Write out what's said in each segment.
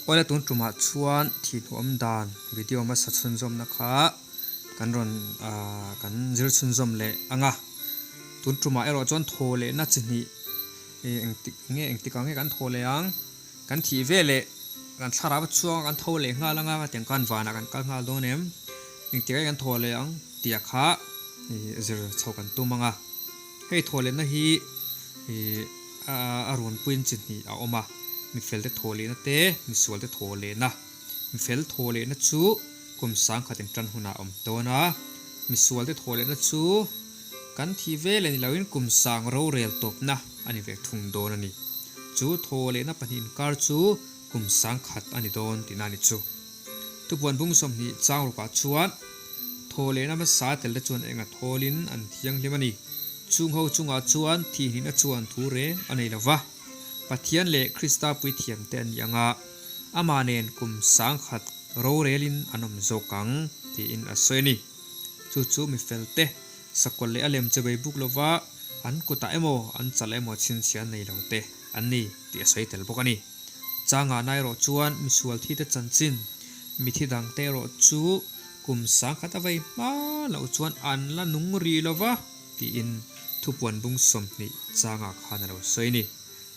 Awle tun tumah chuan thihnuam dan video hmasa chhunzawmna kha kan rawn kan zir chhunzawm leh ang a. Tun tumah erawh chuan thaw lehna chi hnih engtik nge engtik ang nge kan thaw leh ang. Kan thih ve leh kan thlarau chuang kan tho leh nghal anga tiang khan vanah kan kal nghal dawn em? Engtik nge kan thaw leh ang tih kha zir chho kan tum ang a. Hei thaw lehna hi a runpuiin chi hnih a awm a, mifelte thaw lehna te, misualte thaw lehna. Mifel thaw lehna chu kum sangkhat intan hunah a awm dawn a, misualte thaw lehna chu kan thih ve leh ni loin kum sang rorel tawpna a ni ve thung dawn a ni. Chu thaw lehna pahnih inkar chu kum sangkhat a ni dawn tihna a ni chu. Thupuan bung 20 chang rukah chuan thaw lehna hmasa tel te chuan enga thawlin an thianghlim a ni. Chung ho chungah chuan thihhnihna chuan thu reng a nei lo va. Pathian leh Krista puithiam te an ni ang a, amah nen kum sangkhat rorelin an awm zawk ang tiin a sawi a ni. Chu chu mifel te sakawlh leh a lem che bei buk lo va, an kutah emaw an chal emaw chhinchhiah nei lo te an ni tih a sawi tel bawk a ni. Changah na erawh chuan misual thi te chanchin, mithi dang te erawh chu kum sangkhat a vei hma loh chuan an la nung rih lo va tiin thupuan bung 20 changah khan a lo sawi a ni.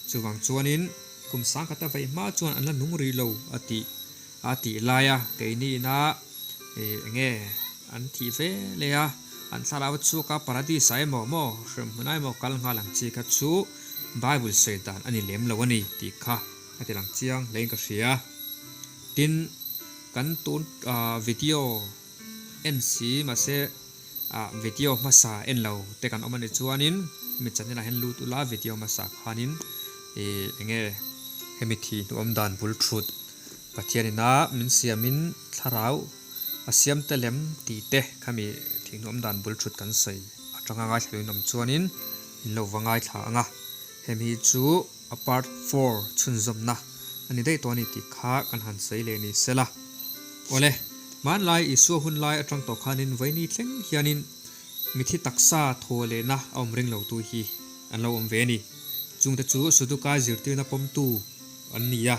Chuvang chuanin kum sangkhat a vei hma chuan an la nung rih lo a tih a tih laia keini ina eng nge an thih ve leh a, an thlarau a chhuak a, paradis ah emaw maw hremhmun ah emaw kal nghal ang chi kha chu Bible sawi dan a ni lem lo a ni tih kha a ti lang chiang hlein ka hria. Tin, kan tun video en si mahse video hmasa en lo te kan awm a nih chuanin mi channel ah hian lut ula video hmasa khanin eng nge hemi thih hnuawm dan bul thut Pathian ina min siamin thlarau a siam te lem tih te khami thihnuam dan bul thut kan sawi atanga ngaithla in awm chuanin in lo va ngaithla ang a, hemi hi chu a part four chhunzawmna a ni daih tawh a ni tih kha kan han sawi leh ni sela. Awle, hmanlai Isua hun lai atang tawh khanin vaini thleng hianin mithi taksa thaw lehna a awm ring lo tu hi an lo awm ve a ni. Chungte chu Sudukai zirtirna pawmtu an ni a.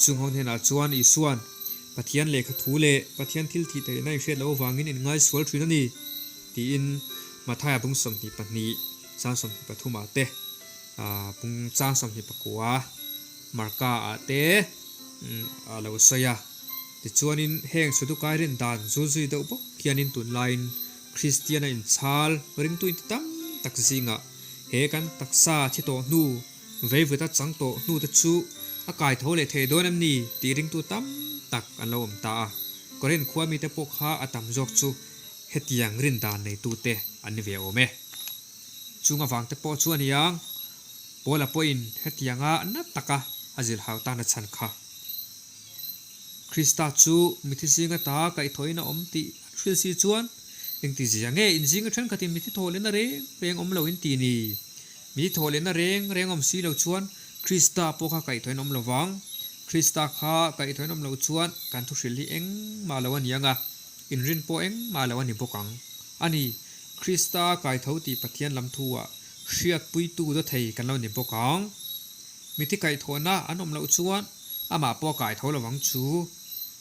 Chung ho hnenah chuan Isua'n, Pathian lehkha thu leh Pathian thil thih theihna i hriat loh avangin in ngaisual thin a ni, tiin Mathaia bung 22, chang 23 ah te, bung chang 29 Marka ah te a lo sawi a. Tichuanin heng Sadukai rin dan zulzui deuh bawk hianin tunlaiin Kristiana inchhal ringtu inti tam tak zingah he kan taksa thi tawh hnu Veivuta chang tawh hnute chu a kai tho leh thei dawn em ni tih ringtu tam tak an lo awm ta a. Korin khua mite pawh kha a tam zawk chu hetiang rin dan neitute an ni ve awm e. Chung avangte pawh chu a ni ang, Paula pawhin hetianga na taka a zilhau tana chhan kha. Krista chu mithi zinga ta kaihthawhin a awm tih an hrilh si chuan, engti zia nge in zinga thenkhatin mithi thaw lehna reng reng awm lo in ti ni? Mithi thaw lehna reng reng awm si lo chuan Krista pawh kha kaihthawhin awm lo vang. Krista kha kaihthawhin awm lo chuan kan thu hrilh hi engmah lo a ni ang a, inrin pawh engmah lo a ni bawk ang. A ni, Krista kaitho tih Pathian lam thu-ah hriatpuitu daw thei kan lo ni bawk ang. Mithi kaihthawhna an awm loh chuan amah pawh a kaitho lo ang chu.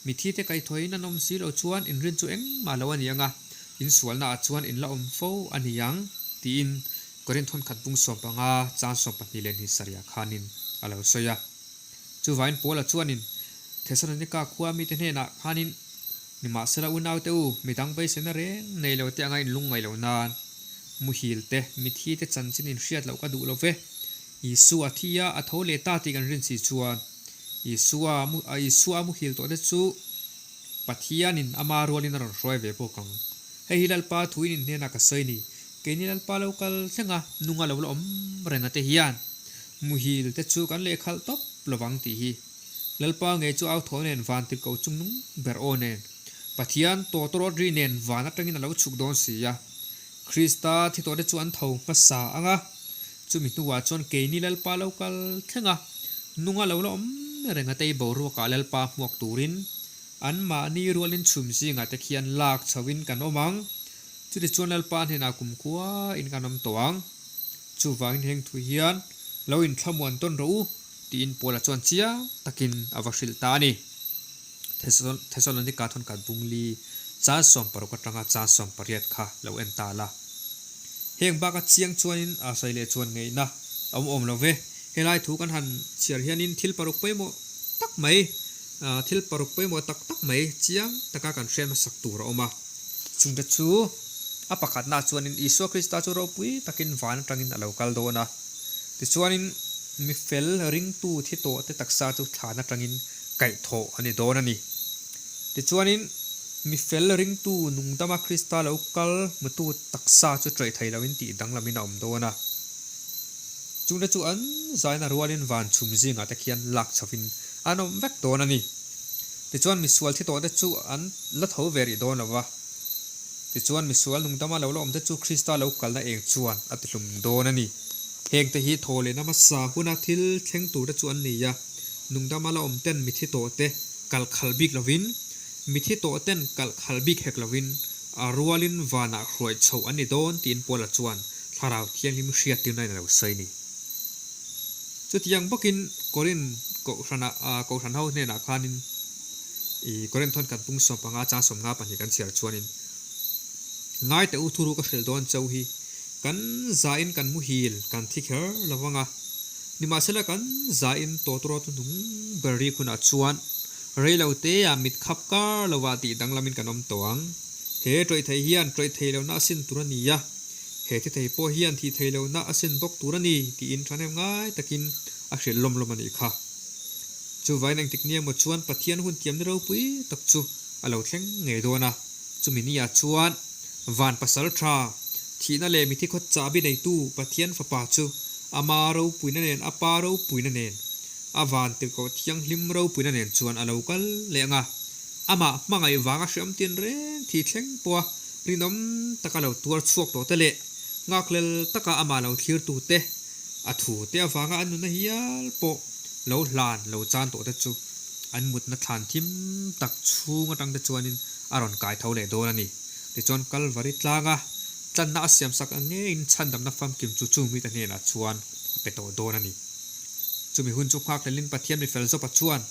Mithi te kaihthawhin an awm si lo chuan inrin chu engmah lo a ni ang a, insualna ah chuan in la awm fo a ni ang, tiin Korinth thawnkhat bung 15 chang 12 leh hnih sarih ah khanin a lo sawi a. Chuvain Paula chuanin Thesalonika khua mite hnenah khanin, Nimahsela unaute u, midang beiseina reng nei lo te anga inlungngaih loh nan muhil te, mithi te chanchin inhriat loh ka duh lo ve. Isua a thi a, a tho leh ta tih kan rin si chuan Isua Isua a muhil tawh te chu Pathianin ama rualin a rawn hruai ve bawk ang. Hei hi Lalpa thuin in hnenah ka sawi ni. Keini Lalpa lo kal thleng a, nunga lo la awm reng a te hian muhil te chu kan lehkhalh tawp lovang tih hi Lalpa ngei chu au thaw nen van tirhko chung nung ber aw nen Pathian tawtawrawt ri nen van atangin a lo chhuk dawn si a. Krista thi tawh te chu an tho hmasa ang a, chumi hnuah chuan keini Lalpa lo kal thleng a, nunga lo la awm reng a tei boruakah Lalpa hmuak turin anmahni rualin chhum zingah te khian lak chhoin kan awm ang. Chutichuan Lalpa hnenah kumkhua in kan awm tawh ang. Chuvangin heng thu hian lo inthlamuan tawn rawh u. tiin Paula chuan chiang takin a va hrilh ta a ni. Thesalonika thawnkhat bungli chan 60 atanga chan 18 kha lo en ta la. Heng baka chiang chuanin a sawi leh chuan ngaihna a awm awm lo ve. Helai thu kan han chhiar hianin thil paruk pawimawh tak mai, thil paruk pawimawh tak tak mai chiang taka kan hriat hmasak tur a awm a. Chungte chu a pakhatnaah chuanin Isua Krista chu ropui takin van atangin a lo kal dawn a. Tichuanin mi fel ringtu thi tawhte taksa chu thlan atangin kaihthawh a ni dawn a ni. Tichuanin mi fel ringtu nungdama Krista lo kal hmutu taksa chu ṭawih thei loin tih danglamin a awm dawn a. Chungte chu an zaina rualin van chhum zingah te khian lak chhovin an awm vek dawn a ni. Tichuan misual thi tawhte chu an la tho ve rih dawn lo va. Tichuan misual nungdama lo la awmte chu Krista lo kalna eng chuan a tihlum dawn a ni. Hengte hi thaw lehna hmasa huna thil thleng turte chu an ni a, nungdama la awmten mithi tawhte kalh khalh bik lovin, mithi tawhten kalh khalh bik hek lovin a rualin vanah hruai chhoh an ni dawn tiin Paula chuan Thlarau Thianghlim hriattirna in a lo sawi a ni. Chutiang bawkin Korin kohhranah kohhran ho hnenah khanin i Korin thawnkhat bung 15 chang 52 kan chhiar chuanin Ngai teh u thuru ka hrilh dawn cheu hi kan zain kan muhil kan thi kher lo vang a, nimahsela kan zain tawtrawt hnung ber rik hunah chuan rei lo teah mit khap kar lovah tih danglamin kan awm tawh ang. He tawih thei hian tawih thei lohna a sin tur a ni a. He thi thei pawh hian thih thei lohna a sin bawk tur a ni tiin thahnem ngai takin a hrilh lawm lawm a nih kha. Chuvain engtik ni emaw chuan Pathian hun tiamna ropui tak chu a lo thleng ngei dawn a, chumi niah chuan van pasal tha, thihna leh mithi khaw chahbi neitu Pathian fapa chu ama ropuina nen a pa ropuina nen, a van tirhkoh thianghlim ropuina nen chuan a lo kal leh ang a, amah hmangaih vanga hreawm tinreng thih thleng pawha Rinawm taka lo tuar chhuak tawh te leh ngakhlel taka amah lo thlir tu te, a thu te avanga an nunna hial pawh lo hlan lo chan tawh te chu an mutna thlan thim tak chhung atang te chuanin a rawn kai tho leh dawn a ni. Tichuan Kalvari tlanga tlanna a siamsak ang ngeiin chhandamna famkim chu chung mite hnenah chuan a pe tawh dawn a ni. Chumi hun chu nghakhlelin Pathian mifel Jopa chuan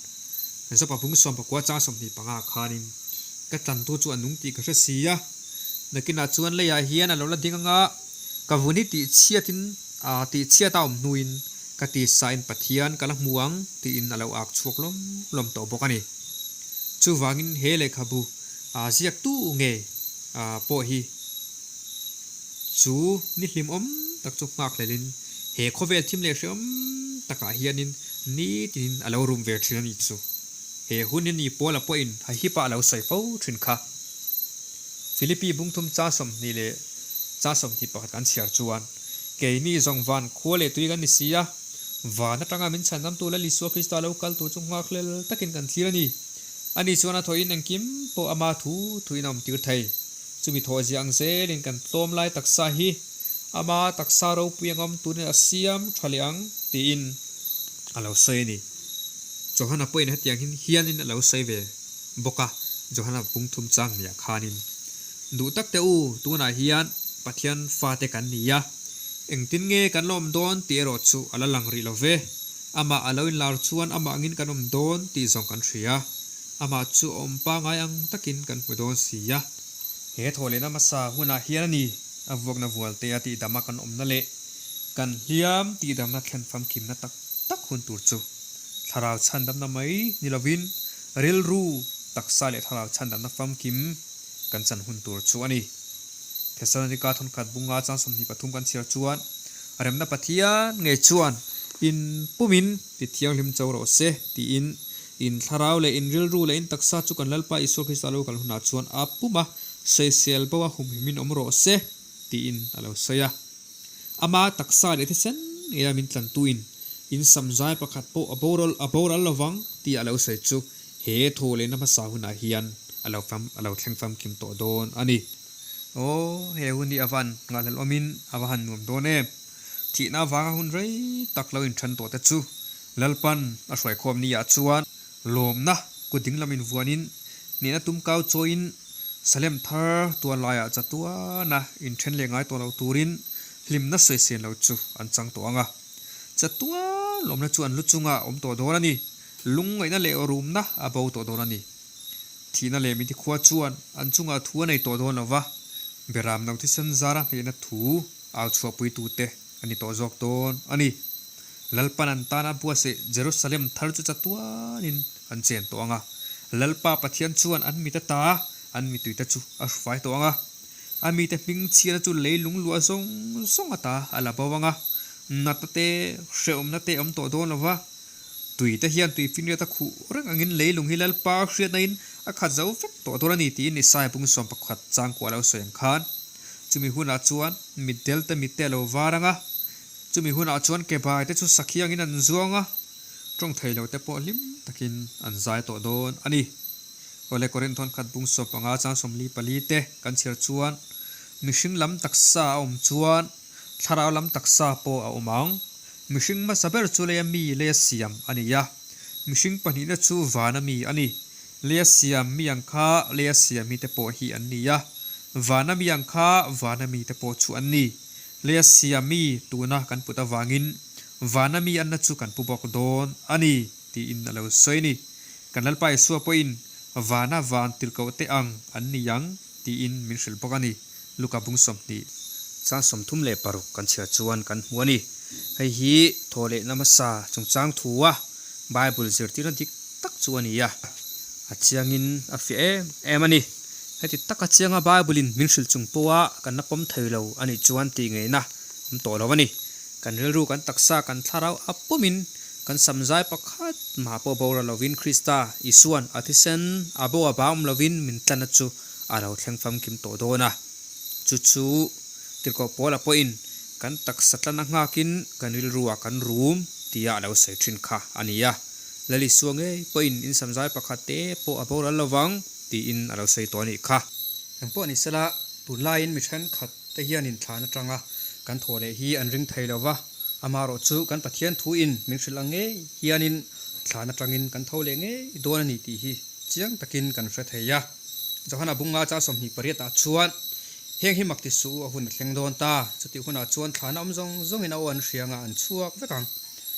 Jopa bung 19 chang 25 khanin Ka tlantu chu a nung tih ka hre si a, nakinah chuan leiah hian a lo la ding anga ka vun hi tihchhiatin aa tihchhiat a awm hnuin ka tisain Pathian ka la hmu ang tiin a lo ak chhuak lawm lawm tawh bawk a ni. Chuvangin he lehkhabu aa ziaktu nge aa pawh hi chu ni hlimawm tak chu nghakhlelin he khawvel thim leh hreawm takah hianin nitinin a lo rum ve thin a ni chu. He hun hi ni Paula pawhin a hip ah a lo sawi fo thin kha. Philippi bungthum cha 20 leh cha 21 kan chhiar chuan, Keini zawng van khua leh tui kan ni si a, van atanga min chhandamtu Lal Isua Krista lo kal tur chu nghakhlel takin kan thlir a ni. Ani chuan a thawhin engkim pawh ama thu thuin a awm tir thei. Chumi thawhzia ang zelin kan tlawm lai taksa hi ama taksa ropui ang awm turin a siam tha leh ang tiin a lo sawi a ni. Johana pawhin hetiang hin hianin a lo sawi ve bawk a, Johana bung thum chang niah khanin, Duh tak teh u, tunah hian Pathian fate kan ni a, engtin nge kan la awm dawn tih erawh chu a la lang rih lo ve. Amah a lo inlar chuan amah angin kan awm dawn tih zawng kan hria. Amah chu a awm pangai ang takin kan hmu dawn si a. He thawhlehna hmasa hunah hian a ni a vuakna vualte a tihdama kan awmna leh kan hliam tihdamna thlen famkimna tak tak hun tur chu thlarau chhandamna mai ni lovin rilru, taksa leh thlarau chhandamna famkim kan chan hun tur chu a ni. Thesalonika thawnkhat bunga chang 23 kan chhiar chuan remna Pathian ngei chuan in pumin ti thianghlim cho rawh se tiin in thlarau leh in rilru leh in taksa chu kan Lalpa Isua Krista lo kal hunah chuan a puma sawisel bo a humhimin awm rawh se tiin a lo sawi a. Ama taksa leh thisen ngeia min tlantuin in samzai pakhat pawh a boral a boral lovang tih a lo sawi chu he thaw lehna hmasa hunah hian a lo fam a lo thleng famkim tawh dawn a ni. Aw, he hun hi a van ngahhlelhawmin a va han nuam dawn em! Thihna avanga hun rei tak lo inthen tawh te chu Lalpan a hruaikhawm niah chuan Lawmna kut ding lamin vuanin hnehna tum kau chawiin Salem thar tuan laiah chatuana inthen leh ngai tawh lo turin hlimna sawisên lo chu an chang tawh ang a. Chatuan lawmna chu an lu chungah a awm tawh dawn a ni. Lungngaihna leh rumna a bo tawh dawn a ni. Thihna leh miti khua chuan an chungah thu a nei tawh dawn lo va, Beram no thisen zara hnehna thu au chhuahpuitute a ni tawh zawk dawn a ni. Lalpan an tana buatsaih Jerusalem thar chu chatuanin an chen tawh ang a, Lalpa Pathian chuan an mit ata an mituite chu a hrufai tawh ang a, a mite hming chhiatna chu leilung luah zawng zawng ata a la bo ang a, natna te, hrehawmna te a awm tawh dawn lo va. Tui te hian tui finriat a khuh reng angin leilung hi Lalpa hriatna in a khat zo vek tawh dawn a ni tiin Isaiah bung 11 changkua lo sawi ang khan chumi hunah chuan mitdel te mitte a lo var ang a, chumi hunah chuan kebai te chu sakhi angin an zuang a, tawng thei lo te pawh hlim takin an zai tawh dawn a ni. Awle Korinth thawnkhat bung 15 chang 44 te kan chhiar chuan mihring lam taksa a awm chuan Thlarau lam taksa pawh a awm ang. Mihring hmasa ber chu leia mi leia siam a ni a. Mihring pahnihna chu vana mi a ni. Leia siam mi ang kha leia siam mite pawh hi an ni a. Vana mi ang kha vana mite pawh chu an ni. Leia siam mi tuna kan put avangin vana mi anna chu kan pu bawk dawn a ni, tiin a lo sawi a ni. Kan Lalpa Isua pawhin vana van tirhkoh te ang an ni ang, tiin min hrilh bawk a ni. Luka bung 20. Chang 36 kan chhiar chuan kan hmu a ni. Hei hi thaw lehna hmasa chungchang thua Bible zirtirna dik tak chu a ni a. A chiangin a fiah em em a ni. Heti taka chianga Bible-in min hrilh chung pawha kan la pawm thei lo a nih chuan tih ngeihna awm tawh lo a ni. Kan rilru, kan taksa, kan thlarau a pawmin kan samzai pakhat mah pawh boral lovin Krista Isua'n a thisen a bo a ba awm lovin min tlanna chu a lo thleng famkim tawh dawn a. Chu chu tirhkoh Paula pawhin kan taksa tlan a nghakin kan rilruah kan rum tia a lo sawi thin kha a ni a. Lal Isua ngei pawhin in samzai pakhat te pawh a boral lovang tiin a lo sawi tawh a nih kha. Engpawh ni sela, tunlaiin mi thenkhat te hianin thlan atanga kan thawh leh hi an ring thei lova, amaherawh chu kan Pathian thuin min hrilh ang ngei hianin thlan atangin kan tho leh ngei dawn a ni tih hi chiang takin kan hre thei a. Johana bunga cha 28 ah chuan, Heng hi mak ti suh u, a hun a thleng dawn ta. Chutih hunah chuan thlana awm zawng zawngin a aw an hria anga an chhuak vek ang.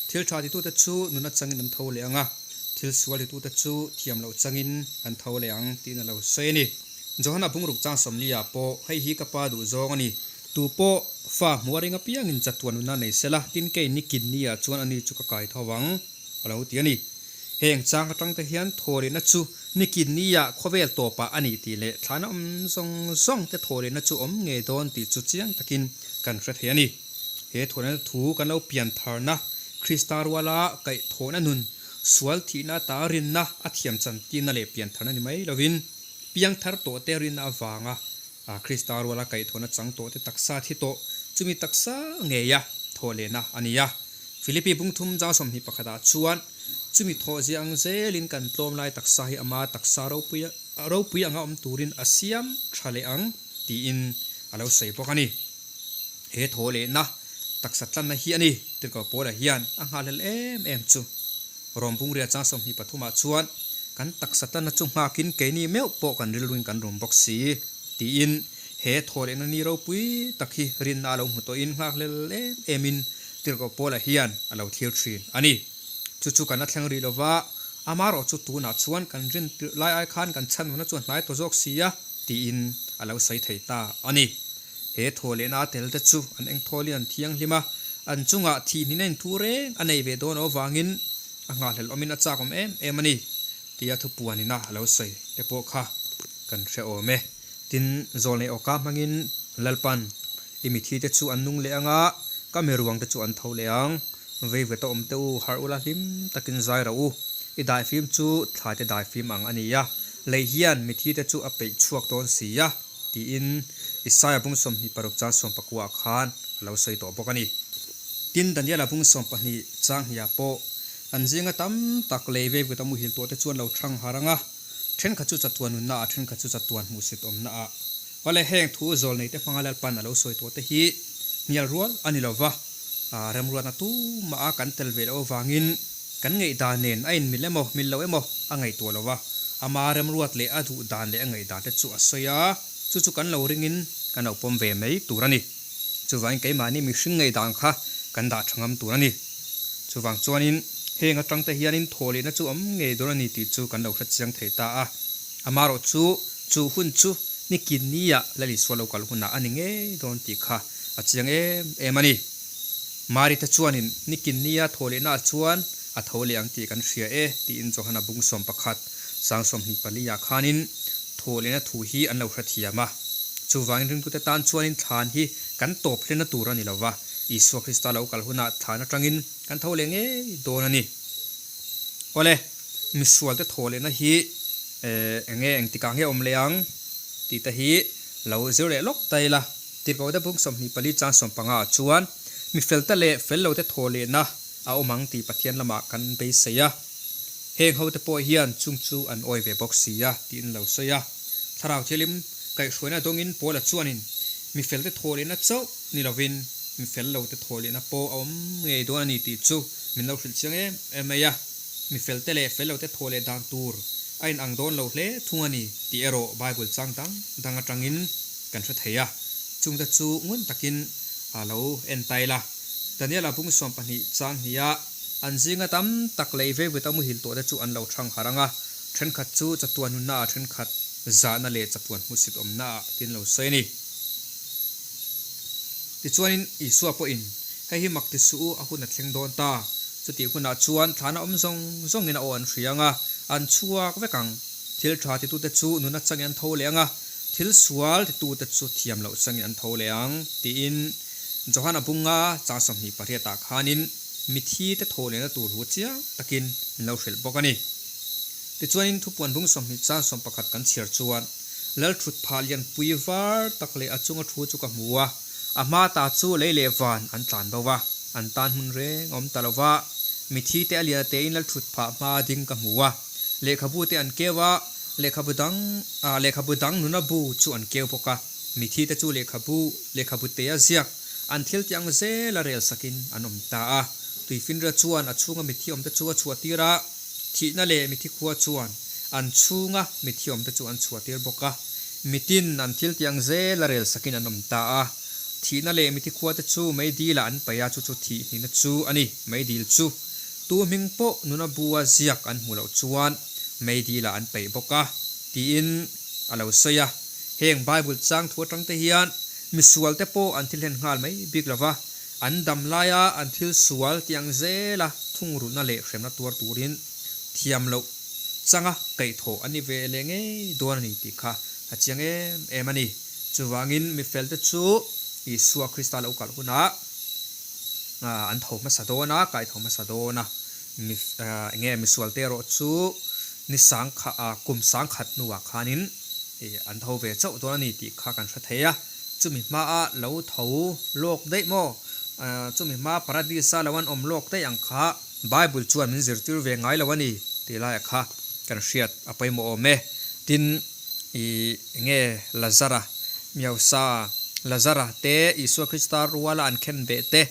Thil tha titute chu nuna changin an tho leh ang a, thil sual titute chu thiam loh changin an tho leh ang tiin a lo sawi a ni. Johana bungruk chang 40 ah pawh, Hei hi ka pa duh zawng a ni. Tu pawh fa hmuh a ring apiangin chatuan nuna nei sela, tin kei ni kinni ah chuan ani chu ka kai tho ang, a lo ti a ni. Heng chang atang te hian thawhlehna chu nikinni ah khawvel tawpah a nih tih leh thlana awm zawng zawng te thawhlehna chu awm ngei dawn tih chu chiang takin kan hre thei a ni. He thawhlehna thu kan lo pian tharna, Krista ruala kaihthawhna nun, sual thihna ata rinna a thiam chantirna leh pian tharna ni mai lovin, piang thar tawh te rinna avanga Krista ruala kaihthawhna chang tawh te taksa thi tawh chumi taksa ngeia thawhlehna a ni a. Philippi bungthum zau 21 ah chuan chumi thawh zia ang zelin kan tlawm lai taksa hi ama taksa ropui ropui anga awm turin a siam tha leh ang tiin a lo sawi bawk a ni. He thaw lehna taksa tlanna hi a ni tirhkoh Paula hian a nghalhlel em em chu. Rom bungria chang 23 ah chuan kan taksa tlanna chu nghakin keini meuh pawh kan rilruin kan rum bawk si tiin he thaw lehna ni ropui tak hi rinna a lo hmu tawhin nghakhlel em emin Tirhkoh Paula hian a lo thlir thin a ni. Chu chu kan la thleng rih lova, amaherawh chu tunah chuan kan rin tirh lai ai khan kan chhanhmuna chu a hnai tawh zawk si a, tiin a lo sawi thei ta a ni. He thaw lehna a tel te chu an engthawlin an thianghlim a, an chungah thihhnihna inthu reng a nei ve dawn avangin a nghahhlelh awmin a chak awm em em a ni, tia thupuanina a lo sawi te pawh kha kan hre awm e. Tin, zawlnei awka hmangin Lalpan I mithi te chu an nung leh ang a, ka mi ruang te chu an tho leh ang. Vei ve ta awm teh u, harh ula hlim takin zai rauh u. I daifim chu thlai te daifim ang a ni a, lei hian mithi te chu a peih chhuak dawn si a, tiin Isaiah bung 26 chang 19 ah khan a lo sawi tawh bawk a ni. Tin, Daniela bung 12 chang hniah pawh an zinga tam tak lei vei ve ta muhil tawh te chuan lo thang har ang a, thenkhat chu chatuan nunna ah, thenkhat chu chatuan hmuhsit awmna ah. Awle heng thu zawl neite hmanga Lalpan a lo sawi tawh te hi hnial rual a ni lova, remruatna tumah a kan tel ve loh avangin kan ngaihdan nen a inmil emaw mil lo emaw a ngaihtuah lova, ama remruat leh a duh dan leh a ngaihdan te chu a sawi a, chu chu kan lo ringin kan lo pawm ve mai tur a ni. Chuvangin keimahni mihring ngaihdan kha kan dah tha ngam tur a ni. Chuvang chuanin heng atangte hianin thawhlehna chu awm ngei dawn a ni tih chu kan lo hre chiang thei ta a. Amaherawh chu, chu hun chu nikin nia Lal Isua lo kal hunah a ni ngei dawn tih kha a chiang em em a ni. Mari te chuanin nikin nia thawhlehnaah chuan a tho leh ang tih kan hria e tiin Johana bung 11 sang 24 ah khanin thawhlehna thu hi an lo hrethiam a. Chuvangin ringtute tan chuanin thlan hi kan tawp hlenna tur a ni lo va, Isua Krista lo kal hunah thlan atangin kan tho leh ngei dawn a ni. Awle, misualte thaw lehna hi eng nge engtikah nge awm leh ang tih te hi lo zir leh lawk ta ila. Tirhkohte bung 24 chang 15 ah chuan mi felte leh fel lote thaw lehna a awm ang tih Pathian lamah kan beisei a. Heng hote pawh hian chung chu an awi ve bawk si a tiin lo sawi a. Thlarau Thianghlim kaihhruaina dawngin Paula chuanin mi felte thaw lehna chauh ni lovin mi fel lote thaw lehna pawh a awm ngei dawn a ni tih chu min lo hrilh chiang em em mai a. Mi felte leh fel lote thaw leh dan tur a inang dawn lo hle thung a ni tih erawh Bible chang dang dang atangin kan hre thei a. Chungte chu ngun takin a lo en ta ila. Daniela bung 12 chang hnih a an zinga tam tak lei veivut a muhil tawhte chu an lo thang harh ang a, thenkhat chu chatuan nunna ah thenkhat zahna leh chatuan hmusit awmna ah tin lo sawi a ni. Tichuanin Isua pawhin, Hei hi mak ti suh u, a hun a thleng dawn ta. Chutih hunah chuan thlana awm zawng zawngin a aw an hria ang a, an chhuak vek ang. Thil tha titute chu nuna changin an tho leh ang a, thil sual titute chu thiam loh changin an tho leh ang, tiin Johana bunga chang 28 ah khanin mithi te thaw lehna tur hu chiang takin min lo hrilh bawk a ni. Tichuanin thupuan bung 20 chang 11 kan chhiar chuan Lalthut phah lianpui var tak leh a chunga thu chu ka hmu a, a hma ta chu lei leh van an tlan bo va, an tan hmun reng a awm ta lo va. Mithi te a lian a tein Lalthut phah hma ding ka hmu a, lehkhabu te an keu a, lehkhabu dang lehkhabu dang nuna bu chu an keu bawk a, mithi te chu lehkhabu lehkhabu te a ziak an thil tih ang zel a rel sakin an awm ta a. Tuifinria chuan a chhunga mithi awmte chu a chhuahtir a, thihna leh mithi khua chuan an chhunga mithi awmte chu an chhuahtir bawk a. Mitin an thil tih ang zel a rel sakin an awm ta a. Thihna leh mithi khuate chu meidilah an paih a, chu chu thih hnihna chu a ni. Meidil chu tu hming pawh nuna bua ziak an hmuh loh chuan meidilah an paih bawk a, tiin a lo sawi a. Heng Bible chang thu atangte hian misualte pawh an thil hlen nghal mai bik lo va, an dam laia an thil sual tih ang zela thungrulhna leh hremna tuar turin thiam loh changa kaihthawh a ni ve leh ngei dawn a ni tih kha a chiang em em a ni. Chuvangin mifelte chu Isua Krista lo kalh hunah an tho hmasa dawn a, kaitho hmasa dawn a. Mi enge misualte erawh chu ni sang kha kum sang khat hnuah khanin an tho ve chauh dawn a ni tih kha kan hre thei a. Chumi hmaa lo tho lawk daih maw? Chumi hmaa Paradis-a lo an awm lawk daih ang kha Bible chuan min zirtir ve ngai lo a ni tih laiah kha kan hriat a pawimawh awm e. Tin, i enge Lazara, Miausa, Lazara te Isua Krista ruala an khen beh te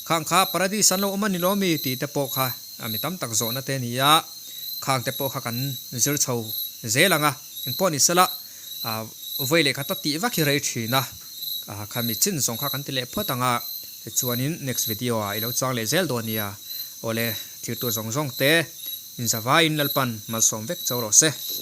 khang kha Paradis an lo awm a ni lo mi tih te pawh kha mi tam tak zawhna te a ni a, khang te pawh kha kan zir chho zel ang a, engpawh ni sela vawi leh khat a tih vak hi rei thin a, kha mi chin zawng kha kan ti leh phawt ang a, tichuanin next video ah i lo chang leh zel dawn nia, awle thirtu zawng zawng te inzavaiin Lalpan malsawm vek chau rawh se.